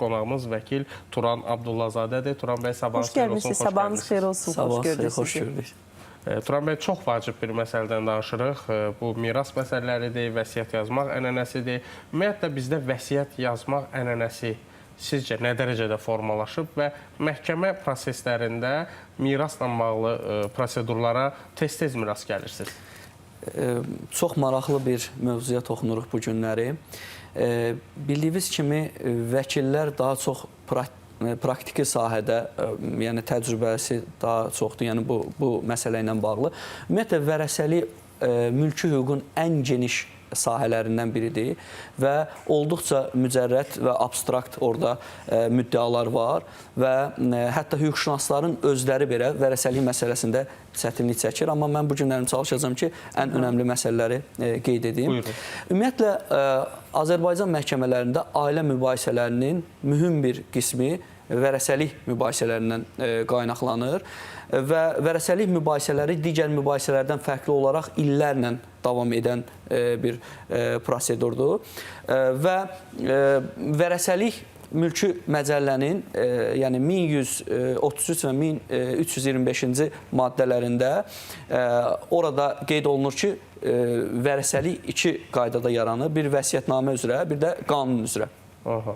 Qonağımız vəkil Turan Abdullazadədir. Turan bəy, sabahınız Xoş xeyir olsun. gəlmisiniz. Sabahınız xeyir olsun. Sabah Xoş gördük xeyir, xoş sizi. gördük. Turan bəy, çox vacib bir məsələdən danışırıq. Bu miras məsələləridir, vəsiyyət yazmaq ənənəsidir. Ümumiyyətlə bizdə vəsiyyət yazmaq ənənəsi sizcə nə dərəcədə formalaşıb və məhkəmə proseslərində mirasla bağlı prosedurlara tez-tez miras gəlirsiniz? Çox maraqlı bir mövzuya toxunuruq bu günləri. Bildiyiniz kimi vəkillər daha çox praktiki sahədə, yəni təcrübəsi daha çoxdur, yəni bu məsələ ilə bağlı. Ümumiyyətlə vərəsəlik mülki hüququn ən geniş sahələrindən biridir və olduqca mücərrəd və abstrakt orada müddəalar var və hətta hüquqşünasların özləri belə vərəsəlik məsələsində çətinlik çəkir. Amma mən bu günlərim çalışacağam ki, ən önəmli məsələləri qeyd edim. Buyurun. Ümumiyyətlə Azərbaycan məhkəmələrində ailə mübahisələrinin mühüm bir qismi vərəsəlik mübahisələrindən qaynaqlanır və vərəsəlik mübahisələri digər mübahisələrdən fərqli olaraq illərlə davam edən bir prosedurdur və vərəsəlik mülki məcəllənin yəni 1133 və 1325-ci maddələrində orada qeyd olunur ki, vərəsəlik iki qaydada yaranır. Bir vəsiyyətnamə üzrə, bir də qanun üzrə. Aha.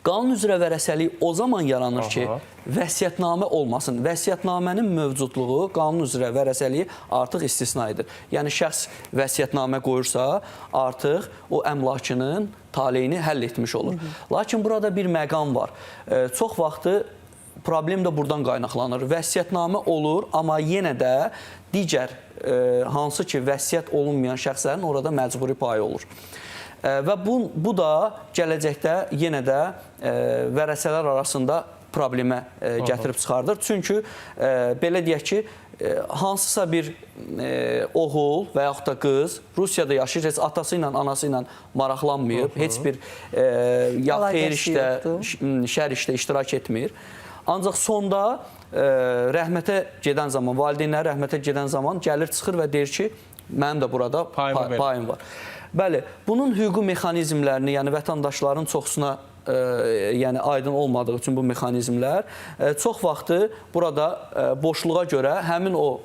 Qanun üzrə vərəsəlik o zaman yaranır ki, vəsiyyətnamə olmasın. Vəsiyyətnamənin mövcudluğu qanun üzrə vərəsəliyi artıq istisna edir. Yəni şəxs vəsiyyətnamə qoyursa, artıq o əmlakının taleyini həll etmiş olur. Lakin burada bir məqam var. Çox vaxtı problem də buradan qaynaqlanır. Vəsiyyətnamə olur, amma yenə də digər hansı ki vəsiyyət olunmayan şəxslərin orada məcburi payı olur. Və bu da gələcəkdə yenə də vərəsələr arasında problemə gətirib çıxardır. Çünki belə deyək ki, hansısa bir oğul və yaxud da qız Rusiyada yaşayır, heç atası ilə, anası ilə maraqlanmayıb, heç bir ya xeyir işdə, şər işdə iştirak etmir. Ancaq sonda rəhmətə gedən zaman, valideynləri rəhmətə gedən zaman gəlir, çıxır və deyir ki, mənim də burada payım var. Bəli, bunun hüquqi mexanizmlərini, yəni vətəndaşların çoxsuna yəni aydın olmadığı üçün bu mexanizmlər çox vaxtı burada boşluğa görə həmin o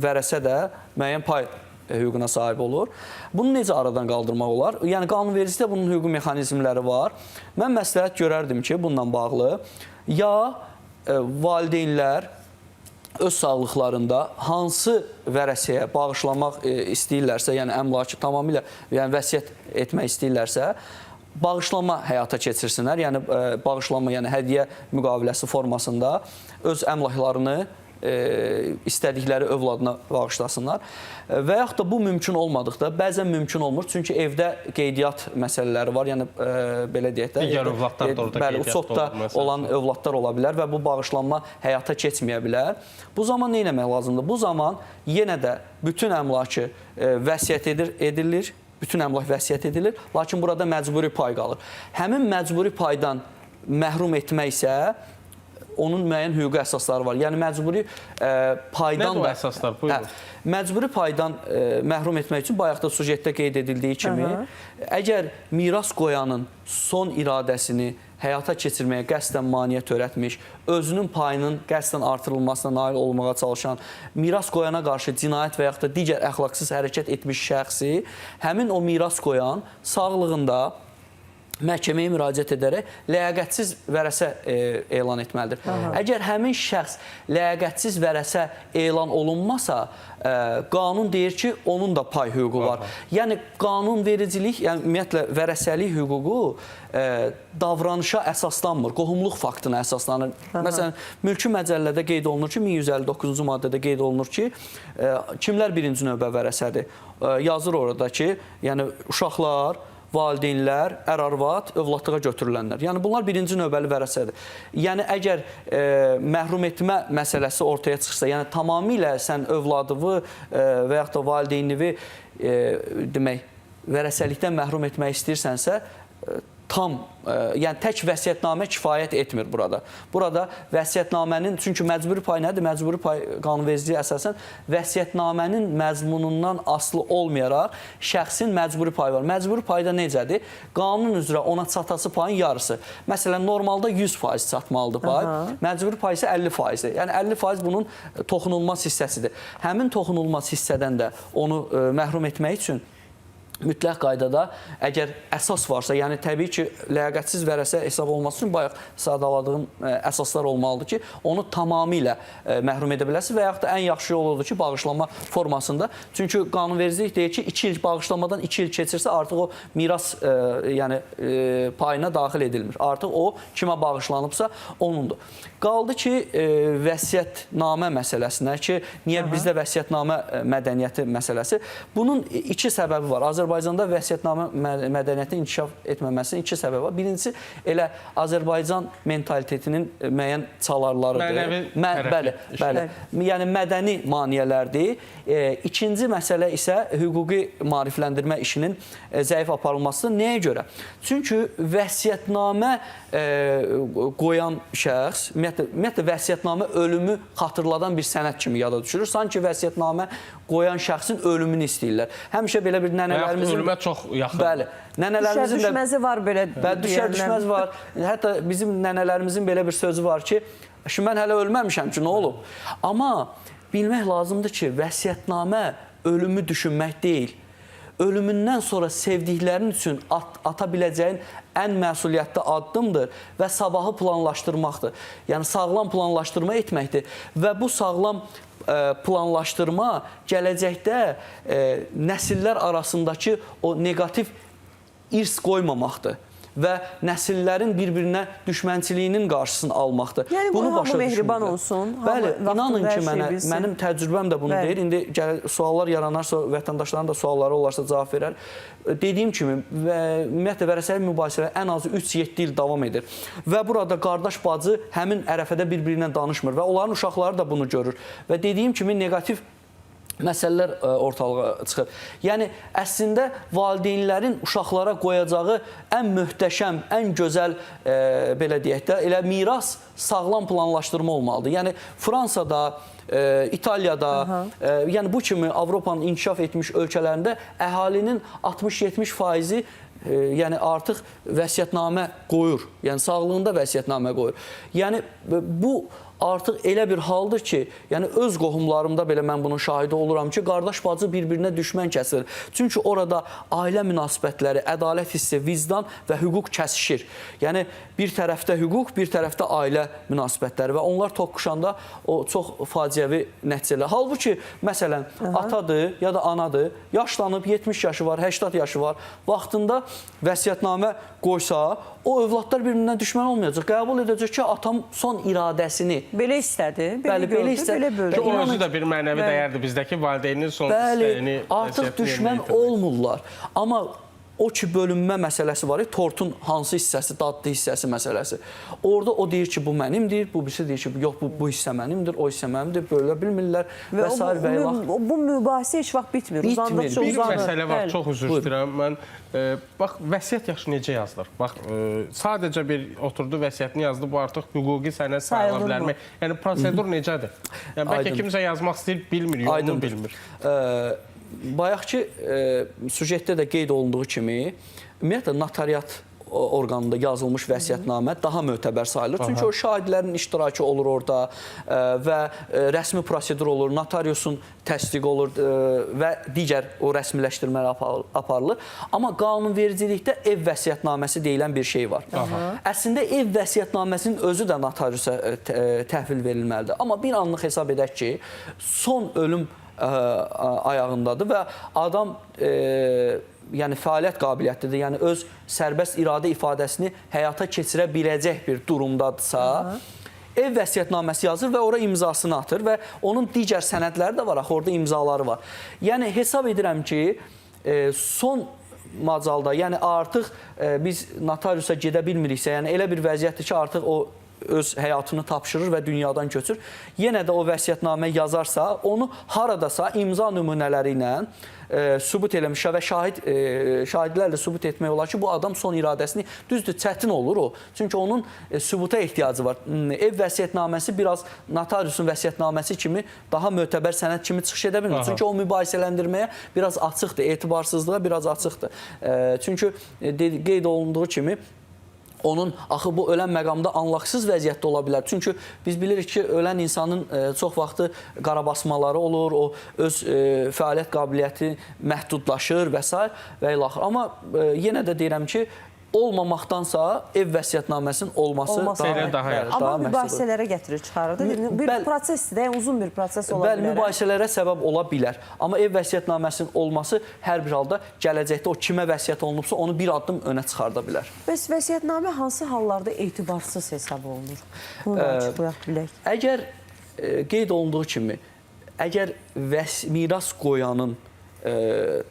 vərəsə də müəyyən pay hüququna sahib olur. Bunu necə aradan qaldırmaq olar? Yəni qanunvericilikdə bunun hüquqi mexanizmləri var. Mən məsləhət görərdim ki, bununla bağlı ya valideynlər öz sağlıqlarında hansı vərəsəyə bağışlamaq istəyirlərsə, yəni əmlakı tamamilə, yəni vəsiyyət etmək istəyirlərsə, bağışlama həyata keçirsinlər. Yəni bağışlama, yəni hədiyyə müqaviləsi formasında öz əmlaklarını istədikləri övladına bağışlasınlar. Və yaxud da bu mümkün olmadıqda, bəzən mümkün olmur, çünki evdə qeydiyyat məsələləri var, yəni belə deyək də. Digər övladlar da orada bəli, uçotda olan övladlar ola bilər və bu bağışlanma həyata keçməyə bilər. Bu zaman nə etmək lazımdır? Bu zaman yenə də bütün əmlakı vəsiyyət edilir, bütün əmlak vəsiyyət edilir, lakin burada məcburi pay qalır. Həmin məcburi paydan məhrum etmək isə onun müəyyən hüquqi əsasları var. Yəni məcburi paydan Nədir o əsaslar? Buyurun. Məcburi paydan məhrum etmək üçün bayaq da sujetdə qeyd edildiyi kimi, əgər miras qoyanın son iradəsini həyata keçirməyə qəsdən maneə törətmiş, özünün payının qəsdən artırılmasına nail olmağa çalışan, miras qoyana qarşı cinayət və yaxud da digər əxlaqsız hərəkət etmiş şəxsi, həmin o miras qoyan sağlığında məhkəməyə müraciət edərək ləyaqətsiz vərəsə elan etməlidir. Aha. Əgər həmin şəxs ləyaqətsiz vərəsə elan olunmasa, qanun deyir ki, onun da pay hüququ var. Aha. Yəni qanunvericilik, yəni ümumiyyətlə vərəsəlik hüququ davranışa əsaslanmır, qohumluq faktına əsaslanır. Aha. Məsələn, mülki məcəllədə qeyd olunur ki, 1159-cu maddədə qeyd olunur ki, kimlər birinci növbə vərəsədir? Yazır orada ki, yəni uşaqlar, valideynlər, ər-arvad, övladlığa götürülənlər. Yəni bunlar birinci növbəli vərəsədir. Yəni əgər məhrum etmə məsələsi ortaya çıxsa, yəni tamamilə sən övladını və yaxud da valideynini demək, vərəsəlikdən məhrum etmək istəyirsənsə, tam, yəni tək vəsiyyətnamə kifayət etmir burada. Burada vəsiyyətnamənin, çünki məcburi pay nədir? Məcburi pay qanunvericiliyə əsasən vəsiyyətnamənin məzmunundan asılı olmayaraq şəxsin məcburi payı var. Məcburi payda necədir? Qanun üzrə ona çatası payın yarısı. Məsələn, normalda 100% çatmalıdır pay. Məcburi pay isə 50%-dir. Yəni 50% bunun toxunulmaz hissəsidir. Həmin toxunulmaz hissədən də onu məhrum etmək üçün mütləq qaydada əgər əsas varsa, yəni təbii ki, ləyaqətsiz vərəsə hesab olunması üçün bayaq sadaladığım əsaslar olmalıdır ki, onu tamamilə məhrum edə biləsiniz və yaxud da ən yaxşı yol odur ki, bağışlanma formasında. Çünki qanunvericilik deyir ki, 2 il bağışlanmadan 2 il keçirsə artıq o miras yəni payına daxil edilmir. Artıq o kimə bağışlanıbsa onundur. Qaldı ki, vəsiyyətnamə məsələsinə ki, niyə bizdə vəsiyyətnamə mədəniyyəti məsələsi? Bunun iki səbəbi var. Azərbaycanda vəsiyyətnamə mədəniyyətinin inkişaf etməməsinin iki səbəbi var. Birincisi, elə Azərbaycan mentalitetinin müəyyən çalarlarıdır. Mənəvi bəli, bəli. Yəni mədəni maneələrdir. İkinci məsələ isə hüquqi maarifləndirmə işinin zəif aparılmasıdır. Nəyə görə? Çünki vəsiyyətnamə qoyan şəxs, ümumiyyətlə vəsiyyətnamə ölümü xatırladan bir sənəd kimi yada düşürür. Sanki vəsiyyətnamə qoyan şəxsin ölümünü istəyirlər. Həmişə belə bir nənələrimizin... Ölümə çox yaxın. Bəli. Nənələrimizin düşər düşməzi var belə. Bəli, düşər düşməz var. Hətta bizim nənələrimizin belə bir sözü var ki, şimdi mən hələ ölməmişəm ki, nə olub? Amma bilmək lazımdır ki, vəsiyyətnamə ölümü düşünmək deyil. Ölümündən sonra sevdiklərin üçün ata biləcəyin ən məsuliyyətli addımdır və sabahı planlaşdırmaqdır. Yəni sağlam planlaşdırma etməkdir və bu sağlam planlaşdırma gələcəkdə nəsillər arasındakı o neqativ irs qoymamaqdır və nəsillərin bir-birinə düşmənçiliyinin qarşısını almaqdır. Yəni bunu hamı mehriban olsun. Bəli, inanın ki, mənim təcrübəm də bunu deyir. İndi suallar yaranarsa, vətəndaşların da sualları olarsa cavab verər. Dediyim kimi, ümumiyyətlə vərəsəlik mübahisələri ən azı 3-7 il davam edir. Və burada qardaş bacı həmin ərəfədə bir-birinə danışmır və onların uşaqları da bunu görür. Və dediyim kimi neqativ məsələlər ortalığa çıxır. Yəni, əslində, valideynlərin uşaqlara qoyacağı ən möhtəşəm, ən gözəl, belə deyək də, elə miras sağlam planlaşdırma olmalıdır. Yəni, Fransada, İtaliyada, yəni bu kimi Avropanın inkişaf etmiş ölkələrində əhalinin 60-70%-i yəni artıq vəsiyyətnamə qoyur. Yəni, sağlığında vəsiyyətnamə qoyur. Yəni, bu artıq elə bir haldır ki, yəni öz qohumlarımda belə mən bunun şahidi oluram ki, qardaş bacı bir-birinə düşmən kəsilir. Çünki orada ailə münasibətləri, ədalət hissi, vicdan və hüquq kəsişir. Yəni bir tərəfdə hüquq, bir tərəfdə ailə münasibətləri və onlar toqquşanda o çox faciəvi nəticələr. Halbuki, məsələn, atadır ya da anadır, yaşlanıb 70 yaşı var, 80 yaşı var, vaxtında vəsiyyətnamə qoysa, o övladlar bir-birindən düşmən olmayacaq. Qəbul edəcək ki, atam son iradəsini belə istədi, belə bəli, gördü, belə istədi. Belə böldü. Ki, o özü də bir mənəvi dəyərdir bizdəki valideynin son istəyini. Bəli, artıq düşmən olmurlar. Amma o ki, bölünmə məsələsi var, tortun hansı hissəsi, dadlı hissəsi məsələsi. Orada o deyir ki, bu mənimdir, bu birisi deyir ki, yox, bu hissə mənimdir, o hissə mənimdir, bölə bilmirlər və s. və ilax. Bu mübahisə heç vaxt bitmir. Bitmir. Bir məsələ var, çox üzr istəyirəm mən. Bax, vəsiyyət yaxşı necə yazılır? Bax, sadəcə bir oturdu, vəsiyyətini yazdı, bu artıq hüquqi sənəd sayıla bilərmi? Yəni, prosedur necədir? Yəni, bəlkə kimsə yazmaq istəyir, bilmir, yolunu bilmir. Bayaqki sujetdə də qeyd olunduğu kimi, ümumiyyətlə, notariat orqanında yazılmış vəsiyyətnamə daha mötəbər sayılır. Çünki o şahidlərin iştirakı olur orada və rəsmi prosedur olur, notariusun təsdiqi olur və digər o rəsmiləşdirmələr aparılır. Amma qanunvericilikdə ev vəsiyyətnaməsi deyilən bir şey var. Əslində, ev vəsiyyətnaməsinin özü də notariusa təhvil verilməlidir. Amma bir anlıq hesab edək ki, son ölüm ayağındadır və adam yəni fəaliyyət qabiliyyətlidir, yəni öz sərbəst iradə ifadəsini həyata keçirə biləcək bir durumdadırsa, ev vəsiyyətnaməsi yazır və ora imzasını atır və onun digər sənədləri də var, axı orada imzaları var. Yəni hesab edirəm ki, son macalda, yəni artıq biz notariusa gedə bilmiriksə, yəni elə bir vəziyyətdir ki, artıq o öz həyatını tapşırır və dünyadan köçür. Yenə də o vəsiyyətnamə yazarsa, onu haradasa imza nümunələri ilə sübut eləmiş və şahidlərlə sübut etmək olar ki, bu adam son iradəsini, düzdür, çətin olur o. Çünki onun sübuta ehtiyacı var. Ev vəsiyyətnaməsi biraz notariusun vəsiyyətnaməsi kimi daha mötəbər sənəd kimi çıxış edə bilmir. Çünki o mübahisələndirməyə biraz açıqdır, etibarsızlığa biraz açıqdır. Çünki qeyd olunduğu kimi onun axı bu ölən məqamda anlaqsız vəziyyətdə ola bilər. Çünki biz bilirik ki, ölən insanın çox vaxtı qarabasmaları olur, o öz fəaliyyət qabiliyyəti məhdudlaşır və sair və ilaxır. Amma yenə də deyirəm ki, olmamaqdansa ev vəsiyyətnaməsinin olması daha yaxşı. Amma mübahisələrə gətirir, çıxarır. Bir prosesdir də, yəni uzun bir proses ola bilər. Bəli, mübahisələrə səbəb ola bilər. Amma ev vəsiyyətnaməsinin olması hər bir halda gələcəkdə o kimə vəsiyyət olunubsa, onu bir addım önə çıxarda bilər. Bəs vəsiyyətnamə hansı hallarda etibarsız hesab olunur? Bunu da açıqlayaq bilək. Əgər qeyd olunduğu kimi, əgər miras qoyanın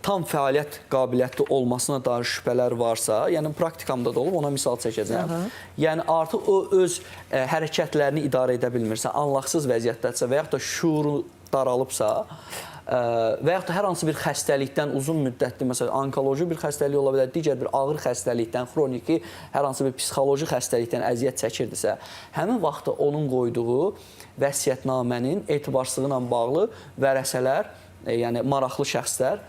tam fəaliyyət qabiliyyətli olmasına dair şübhələr varsa, yəni praktikamda da olub, ona misal çəkəcəm. Yəni artıq o öz hərəkətlərini idarə edə bilmirsə, anlaqsız vəziyyətdədirsə və yaxud da şuuru daralıbsa və yaxud da hər hansı bir xəstəlikdən uzun müddətli, məsələn, onkoloji bir xəstəlik ola bilər, digər bir ağır xəstəlikdən, xroniki hər hansı bir psixoloji xəstəlikdən əziyyət çəkirdisə, həmin vaxtda onun qoyduğu vəsiyyətnamənin etibarsızlığı ilə bağlı vərəsələr, yəni maraqlı şəxslər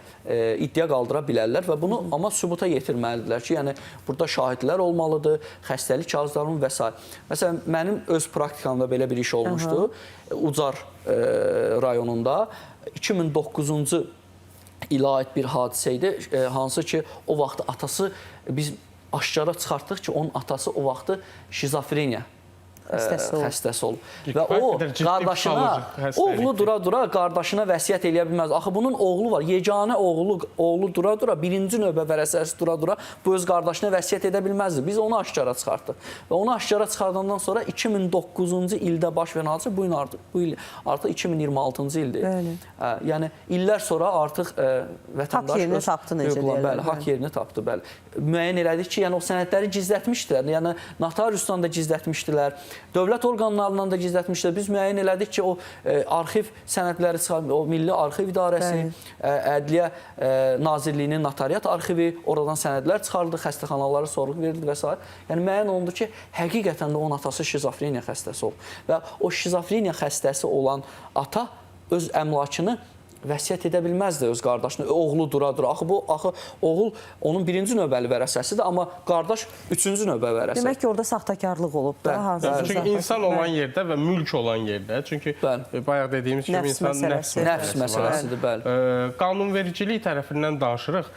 iddia qaldıra bilərlər və bunu amma sübuta yetirməlidirlər ki, yəni burada şahidlər olmalıdır, xəstəlik kağızlarının və s. Məsələn, mənim öz praktikamda belə bir iş olmuşdu. Ucar rayonunda 2009-cu ilə aid bir hadisə idi, hansı ki, o vaxt atası biz aşkara çıxartdıq ki, onun atası o vaxtı şizofreniya xəstəsi olub. Və o qardaşına, oğlu dura-dura qardaşına vəsiyyət eləyə bilməz. Axı bunun oğlu var, yeganə oğlu dura-dura, birinci növbə vərəsəsi dura-dura bu öz qardaşına vəsiyyət edə bilməzdi. Biz onu aşkara çıxartdıq. Və onu aşkara çıxardandan sonra 2009-cu ildə baş verən hadisə bu il artıq 2026-cı ildir. Yəni illər sonra artıq vətəndaş haqq yerini tapdı, necə deyirlər. Bəli, haqq yerini tapdı, bəli. Müəyyən elədik ki, yəni o sənədləri gizlətmişdilər. Yəni notariusdan da gizlətmişdilər. Dövlət orqanlarından da gizlətmişlər. Biz müəyyən elədik ki, o arxiv sənədləri çıxarmış, o Milli Arxiv İdarəsi, Ədliyyə Nazirliyinin notariat arxivi, oradan sənədlər çıxarıldı, xəstəxanalara sorğu verildi və s. Yəni müəyyən olundu ki, həqiqətən də onun atası şizofreniya xəstəsi olub. Və o şizofreniya xəstəsi olan ata öz əmlakını vəsiyyət edə bilməzdi öz qardaşına, oğlu dura-dura. Axı oğul onun birinci növbəli vərəsəsidir, amma qardaş üçüncü növbə vərəsəsidir. Demək ki, orada saxtakarlıq olub da. Çünki insan olan yerdə və mülk olan yerdə, çünki bayaq dediyimiz kimi insan nəfs məsələsidir, bəli. Qanunvericilik tərəfindən danışırıq.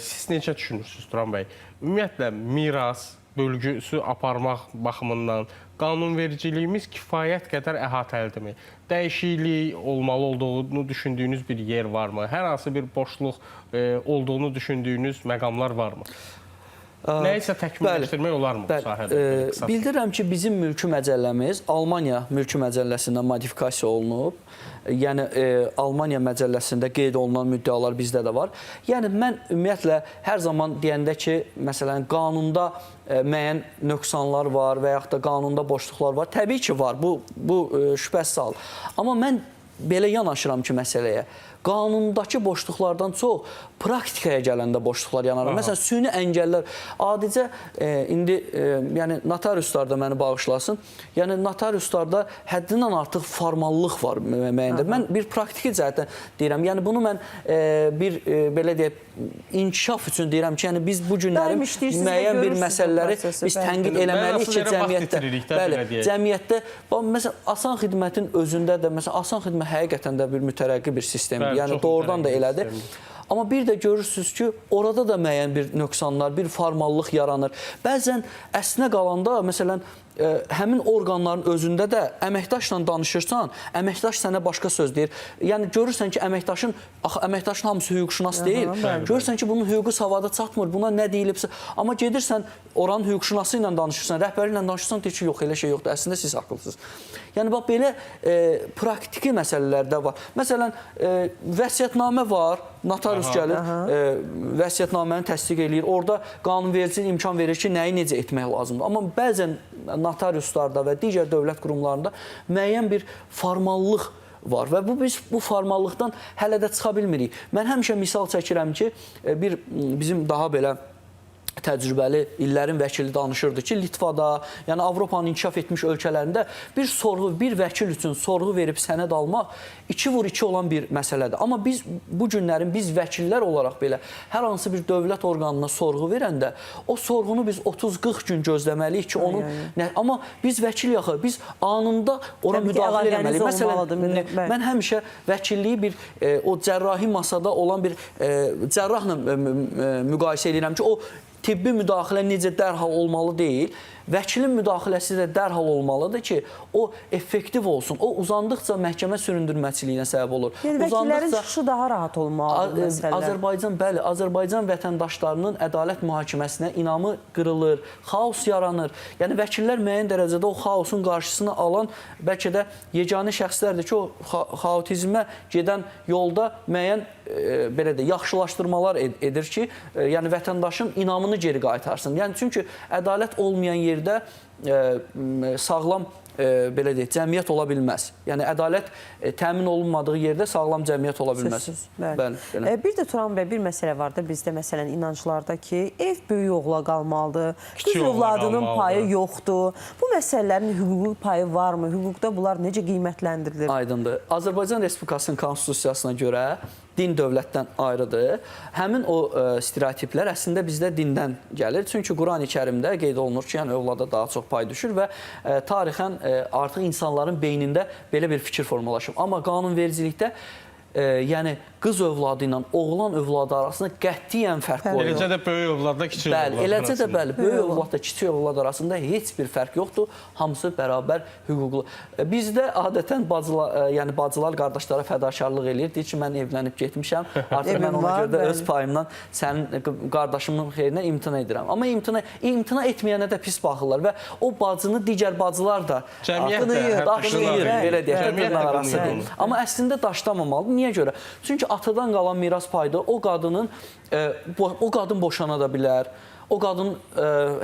Siz necə düşünürsünüz, Turan bəy? Ümumiyyətlə, miras bölgüsü aparmaq baxımından qanunvericiliyimiz kifayət qədər əhatəlidirmi? Dəyişiklik olmalı olduğunu düşündüyünüz bir yer varmı? Hər hansı bir boşluq olduğunu düşündüyünüz məqamlar varmı? Nəyisə təkmilləşdirmək olarmı bu sahədə? Bildirirəm ki, bizim mülki məcəlləmiz Almaniya mülki məcəlləsindən modifikasiya olunub. Yəni, Almaniya məcəlləsində qeyd olunan müddəalar bizdə də var. Yəni, mən ümumiyyətlə hər zaman deyəndə ki, məsələn, qanunda müəyyən nöqsanlar var və yaxud da qanunda boşluqlar var. Təbii ki, var. Bu şübhəsiz hal. Amma mən belə yanaşıram ki, məsələyə. Qanundakı boşluqlardan çox praktikaya gələndə boşluqlar yaranır. Məsələn, süni əngəllər adicə indi yəni notariuslar da məni bağışlasın. Yəni notariuslarda həddindən artıq formallıq var müəyyəndə. Mən bir praktiki cəhətdən deyirəm. Yəni bunu mən bir belə deyək inkişaf üçün deyirəm ki, yəni biz bu günlərin müəyyən bir məsələləri biz tənqid eləməliyik ki, cəmiyyətdə. Bəli, cəmiyyətdə məsələn asan xidmətin özündə də məsələn asan xidmət həqiqətən də bir mütərəqqi bir sistemdir. Yəni doğrudan da elədir. Amma bir də görürsünüz ki, orada da müəyyən bir nöqsanlar, bir formallıq yaranır. Bəzən əslinə qalanda, məsələn, həmin orqanların özündə də əməkdaşla danışırsan, əməkdaş sənə başqa söz deyir. Yəni görürsən ki, əməkdaşın hamısı hüquqşünas deyil. Görürsən ki, bunun hüququ savadı çatmır, buna nə deyilibsə. Amma gedirsən, oranın hüquqşünası ilə danışırsan, rəhbəri ilə danışırsan, deyir ki, yox, elə şey yoxdur, əslində siz haqlısınız. Yəni bax, belə praktiki məsələlər də var. Məsələn, vəsiyyətnamə var. Notarius gəlir, vəsiyyətnaməni təsdiq eləyir. Orada qanunverici imkan verir ki, nəyi necə etmək lazımdır. Amma bəzən notariuslarda və digər dövlət qurumlarında müəyyən bir formallıq var və bu biz bu formallıqdan hələ də çıxa bilmirik. Mən həmişə misal çəkirəm ki, bir bizim daha belə təcrübəli illərin vəkili danışırdı ki, Litvada, yəni Avropanın inkişaf etmiş ölkələrində bir sorğu, bir vəkil üçün sorğu verib sənəd almaq 2 vur 2 olan bir məsələdir. Amma biz bu günlərin biz vəkillər olaraq belə hər hansı bir dövlət orqanına sorğu verəndə o sorğunu biz 30-40 gün gözləməliyik ki, onun nə, amma biz vəkil yaxı, biz anında ora Təbii ki, müdaxilə əlaqəniz eləməliyik. Məsələn, olmalıdır, bəli. mən həmişə vəkilliyi bir o cərrahi masada olan bir cərrahla müqayisə edirəm ki, o tibbi müdaxilə necə dərhal olmalı deyil, vəkilin müdaxiləsi də dərhal olmalıdır ki, o effektiv olsun. O uzandıqca məhkəmə süründürməçiliyinə səbəb olur. Yəni vəkillərin Uzandıqca çıxışı daha rahat olmalıdır məsələlər. Azərbaycan, bəli, Azərbaycan vətəndaşlarının ədalət mühakiməsinə inamı qırılır, xaos yaranır. Yəni vəkillər müəyyən dərəcədə o xaosun qarşısını alan bəlkə də yeganə şəxslərdir ki, o xaotizmə gedən yolda müəyyən belə də yaxşılaşdırmalar edir ki, yəni vətəndaşın inamını geri qaytarsın. Yəni çünki ədalət olmayan yerdə sağlam belə deyək, cəmiyyət ola bilməz. Yəni ədalət təmin olunmadığı yerdə sağlam cəmiyyət ola bilməz. Sözsüz, bəli. Bəli, belə. Bir də Turan bəy, bir məsələ var da bizdə, məsələn, inanclarda ki, ev böyük oğla qalmalıdır, Kiçik qız oğla övladının qalmalıdır. payı yoxdur. Bu məsələlərin hüquqi payı varmı? Hüquqda bunlar necə qiymətləndirilir? Aydındır. Azərbaycan Respublikasının konstitusiyasına görə din dövlətdən ayrıdır. Həmin o stereotiplər əslində bizdə dindən gəlir. Çünki Qurani-Kərimdə qeyd olunur ki, yəni övlada daha çox pay düşür və tarixən artıq insanların beynində belə bir fikir formalaşıb. Amma qanunvericilikdə yəni qız övladı ilə oğlan övladı arasında qətiyyən fərq qoyulur. Eləcə də böyük övladla kiçik Bəli, övlad eləcə də arasında. bəli, böyük övladla kiçik övlad arasında heç bir fərq yoxdur. Hamısı bərabər hüquqlu. Bizdə adətən bacılar, yəni bacılar qardaşlara fədakarlıq eləyir. Deyir ki, mən evlənib getmişəm. Artıq Evim mən ona var, görə də bəli. öz payımdan sənin qardaşımın xeyrinə imtina edirəm. Amma imtina etməyənə də pis baxırlar və o bacını digər bacılar da Cəmiyyət artıq də, hətta daşlayır, qınayır. belə deyək, Cəmiyyət də dırnaq arası qınayır deyil. onu. Amma əslində daşlamamalıdır. Niyə görə? Çünki atadan qalan miras payda o qadının o qadın boşana da bilər. O qadın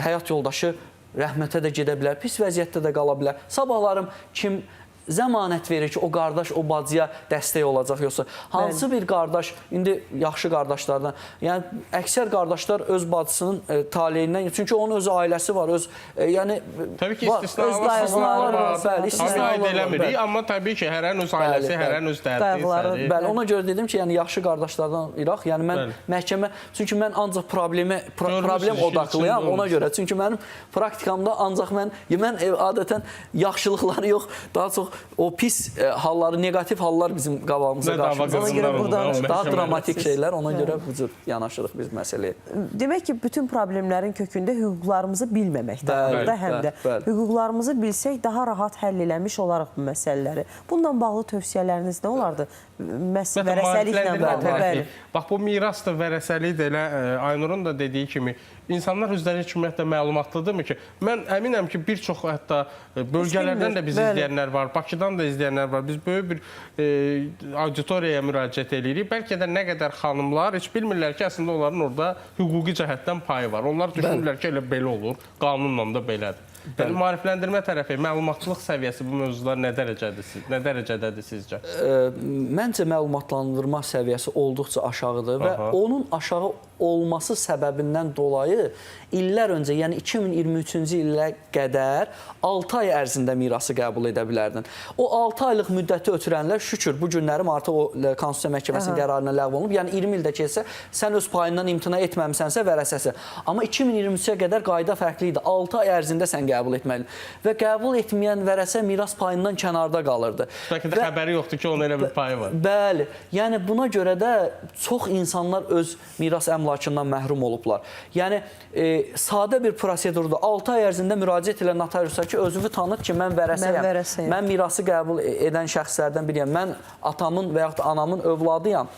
həyat yoldaşı rəhmətə də gedə bilər, pis vəziyyətdə də qala bilər. Sabahlarım kim zəmanət verir ki, o qardaş o bacıya dəstək olacaq yoxsa hansı bir qardaş indi yaxşı qardaşlardan, yəni əksər qardaşlar öz bacısının taleyindən, çünki onun öz ailəsi var, öz yəni Təbii ki, var, istisnalar öz dayğıları var. var, bəli, Hamı istisnalar aid var, eləmirik, bəli. amma təbii ki, hərənin öz ailəsi, Bəli, hərənin öz dərdi, Dayğıları. səri. Bəli, ona görə dedim ki, yəni yaxşı qardaşlardan iraq. Yəni mən Bəli. məhkəmə, çünki mən ancaq Görmürsünüz, problem işin odaklıyam içində ona görə. Çünki mənim praktikamda ancaq mən adətən yaxşılıqları yox, daha çox o pis halları, neqativ hallar bizim qabağımıza Nə dava qarşımıza Ona görə qızınlar olur, buradan o Daha məhkəmədə. dramatik şeylər, ona görə bu cür yanaşırıq biz məsələyə. Demək ki, bütün problemlərin kökündə hüquqlarımızı bilməmək dayanır da həm də. Bəli, bəli. Hüquqlarımızı bilsək daha rahat həll eləmiş olarıq bu məsələləri. Bununla bağlı tövsiyələriniz nə olardı? Ümumiyyətlə, Vərəsəliklə maarifləndirmə bağlı. tərəfi. Bəli. Bax bu mirasdır, vərəsəlik də elə Aynurun da dediyi kimi insanlar özləri heç ümumiyyətlə məlumatlıdırmı ki? Mən əminəm ki, bir çox hətta bölgələrdən də bizi Bəli. izləyənlər var, Bakıdan da izləyənlər var. Biz böyük bir auditoriyaya müraciət eləyirik. Bəlkə də nə qədər xanımlar heç bilmirlər ki, əslində onların orada hüquqi cəhətdən payı var. Onlar düşünürlər ki, elə belə olur, qanunla da belədir. Yəni maarifləndirmə tərəfi, məlumatlılıq səviyyəsi bu mövzuda nə dərəcədir siz? Nə dərəcədədir sizcə? Məncə məlumatlandırma səviyyəsi olduqca aşağıdır və Aha. onun aşağı olması səbəbindən dolayı illər öncə, yəni 2023-cü ilə qədər 6 ay ərzində mirası qəbul edə bilərdin. O 6 aylıq müddəti ötürənlər şükür bu günlərim artıq o Konstitusiya Məhkəməsinin qərarına ləğv olunub. Yəni 20 ildə keçsə sən öz payından imtina etməmisənsə vərəsəsən. Amma 2023-ə qədər qayda fərqli idi. 6 ay ərzində sən qəbul etməliydin və qəbul etməyən vərəsə miras payından kənarda qalırdı. Bəlkə də xəbəri yoxdur ki, onun elə bir payı var. Bəli. Yəni buna görə də çox insanlar öz miras əmlakından məhrum olublar. Yəni sadə bir prosedurda 6 ay ərzində müraciət elə notariusa ki, özünü tanıt ki, mən vərəsəyəm. Mən vərəsəyəm. Mən mirası qəbul edən şəxslərdən biriyəm. Mən atamın və yaxud da anamın övladıyam.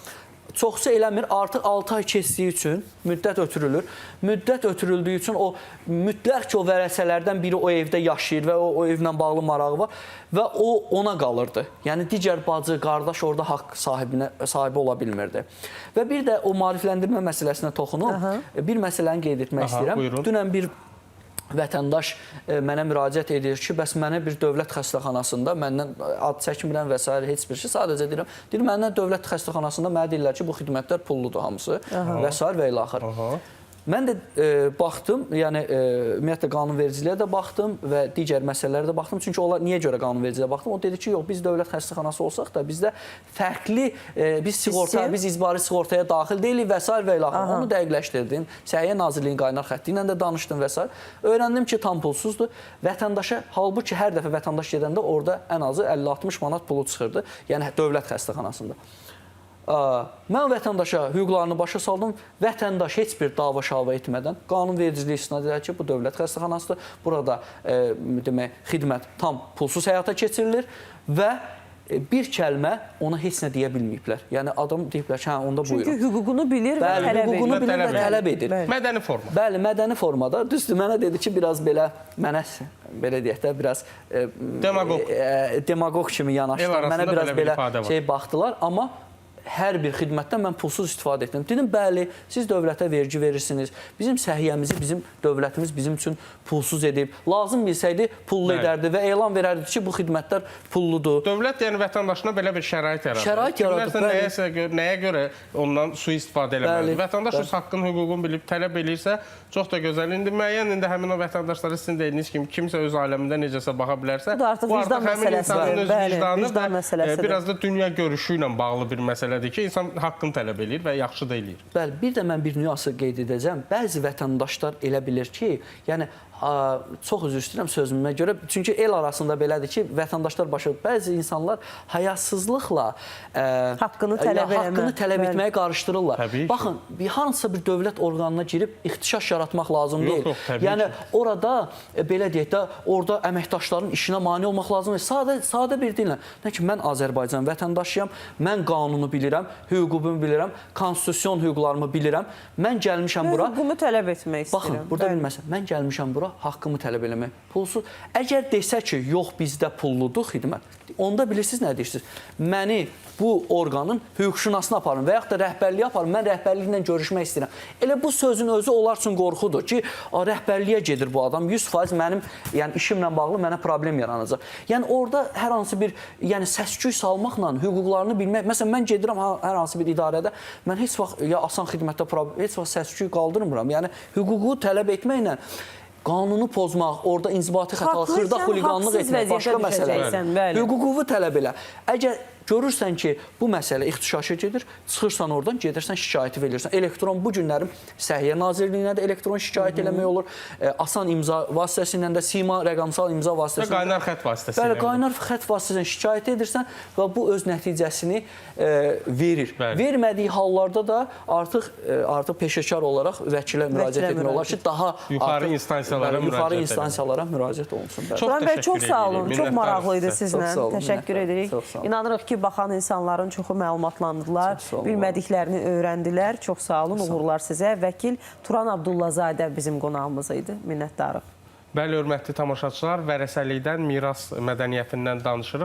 Çoxsu eləmir. Artıq 6 ay keçdiyi üçün müddət ötürülür. Müddət ötürüldüyü üçün o mütləq ki, o vərəsələrdən biri o evdə yaşayır və o evlə bağlı marağı var və o ona qalırdı. Yəni digər bacı, qardaş orada haqq sahibi ola bilmirdi. Və bir də o maarifləndirmə məsələsinə toxunub bir məsələni qeyd etmək istəyirəm. Buyurun. Dünən bir vətəndaş mənə müraciət edir ki, bəs mənə bir dövlət xəstəxanasında məndən ad çəkmirəm və sair heç bir şey, sadəcə deyirəm, deyir məndən dövlət xəstəxanasında mənə deyirlər ki, bu xidmətlər pulludur hamısı və sair və ilaxır. Mən də baxdım, yəni ümumiyyətlə qanunvericiliyə də baxdım və digər məsələlərə də baxdım. Çünki onlar niyə görə qanunvericiliyə baxdım? O dedi ki, yox, biz dövlət xəstəxanası olsaq da bizdə fərqli biz sığorta, biz icbari sığortaya daxil deyilik və sair və ilaxır. Onu dəqiqləşdirdim. Səhiyyə Nazirliyinin qaynar xətti ilə də danışdım və sair. Öyrəndim ki, tam pulsuzdur. Vətəndaşa, halbuki hər dəfə vətəndaş gedəndə orada ən azı 50-60 manat pulu çıxırdı. Yəni dövlət xəstəxanasında. Mən vətəndaşa hüquqlarını başa saldım. Vətəndaş heç bir dava-şava etmədən qanunvericiliyi istinad edər ki, bu dövlət xəstəxanasıdır. Burada demək, xidmət tam pulsuz həyata keçirilir və bir kəlmə ona heç nə deyə bilməyiblər. Yəni adam deyiblər ki, hə, onda buyurun. Çünki hüququnu bilir və Bəli, tələb edir. hüququnu bilir və tələb edir. Bəli. Mədəni forma. Bəli, mədəni formada. Düzdür, mənə dedi ki, biraz belə mənə belə deyək də, biraz demagog demagog kimi yanaşdılar. Mənə biraz belə, belə şey baxdılar, amma hər bir xidmətdən mən pulsuz istifadə etdim. Dedim, bəli, siz dövlətə vergi verirsiniz. Bizim səhiyyəmizi bizim dövlətimiz bizim üçün pulsuz edib. Lazım bilsəydi pullu edərdi və elan verərdi ki, bu xidmətlər pulludur. Dövlət yəni vətəndaşına belə bir şərait yaradır. Şərait yaradır. Kimlərsə nəyə görə ondan sui-istifadə eləməlidir? Vətəndaş öz haqqını, hüququnu bilib tələb eləyirsə, çox da gözəl. İndi müəyyən indi həmin o vətəndaşlara sizin dediyiniz kimi kimsə öz aləmində necəsə baxa bilərsə, bu da artıq vicdan məsələsidir. Bəli, vicdan məsələsidir. Biraz da dünya görüşü ilə bağlı bir məsələdir ki, insan haqqını tələb eləyir və yaxşı da eləyir. Bəli, bir də mən bir nüansı qeyd edəcəm. Bəzi vətəndaşlar elə bilir ki, yəni çox üzr istəyirəm sözümə görə. Çünki el arasında belədir ki, vətəndaşlar başa bəzi insanlar hayasızlıqla haqqını tələb etməyi qarışdırırlar. Baxın, bir hansısa bir dövlət orqanına girib ixtişaş yaratmaq lazım deyil. Yox, yəni orada belə deyək də, orada əməkdaşların işinə mane olmaq lazım deyil. Sadə bir dillə. Nə ki, mən Azərbaycan vətəndaşıyam, mən qanunu bilirəm, hüququmu bilirəm, konstitusion hüquqlarımı bilirəm. Mən gəlmişəm bura. Hüququmu tələb etmək istəyirəm. Baxın, burada bir məsələ. Mən gəlmişəm bura haqqımı tələb eləmək. Pulsuz. Əgər desə ki, yox bizdə pulludur xidmət, onda bilirsiniz nə deyirsiniz? Məni bu orqanın hüquqşünasına aparın və yaxud da rəhbərliyə aparın. Mən rəhbərliklə görüşmək istəyirəm. Elə bu sözün özü onlar üçün qorxudur ki, rəhbərliyə gedir bu adam. 100% mənim yəni işimlə bağlı mənə problem yaranacaq. Yəni orada hər hansı bir yəni səs-küy salmaqla hüquqlarını bilmək. Məsələn, mən gedirəm hər hansı bir idarədə, mən heç vaxt ya asan xidmətdə heç vaxt səs-küy qaldırmıram. Yəni hüququ tələb etməklə qanunu pozmaq, orada inzibati xətalar, xırda xuliqanlıq etmək başqa məsələdir. Hüququ tələb elə. Əgər görürsən ki, bu məsələ ixtişaşa gedir, çıxırsan oradan, gedirsən şikayəti verirsən. Elektron bu günlərim Səhiyyə Nazirliyinə də elektron şikayət eləmək olur. Asan imza vasitəsilə də, sima rəqəmsal imza vasitəsilə. Və qaynar xətt vasitəsilə. Bəli, qaynar xətt vasitəsilə şikayət edirsən və bu öz nəticəsini verir. Bəli. Vermədiyi hallarda da artıq peşəkar olaraq vəkilə müraciət etmək olar ki, daha yuxarı instansiyalara müraciət olunsun. Turan bəy, çox sağ olun. Çox maraqlı idi sizlə. Təşəkkür edirik. İnanırıq ki, baxan insanların çoxu məlumatlandılar, bilmədiklərini öyrəndilər. Çox sağ olun, uğurlar sizə. Vəkil Turan Abdullazadə bizim qonağımız idi. Minnətdarıq. Bəli, hörmətli tamaşaçılar, vərəsəlikdən, miras mədəniyyətindən danışırıq.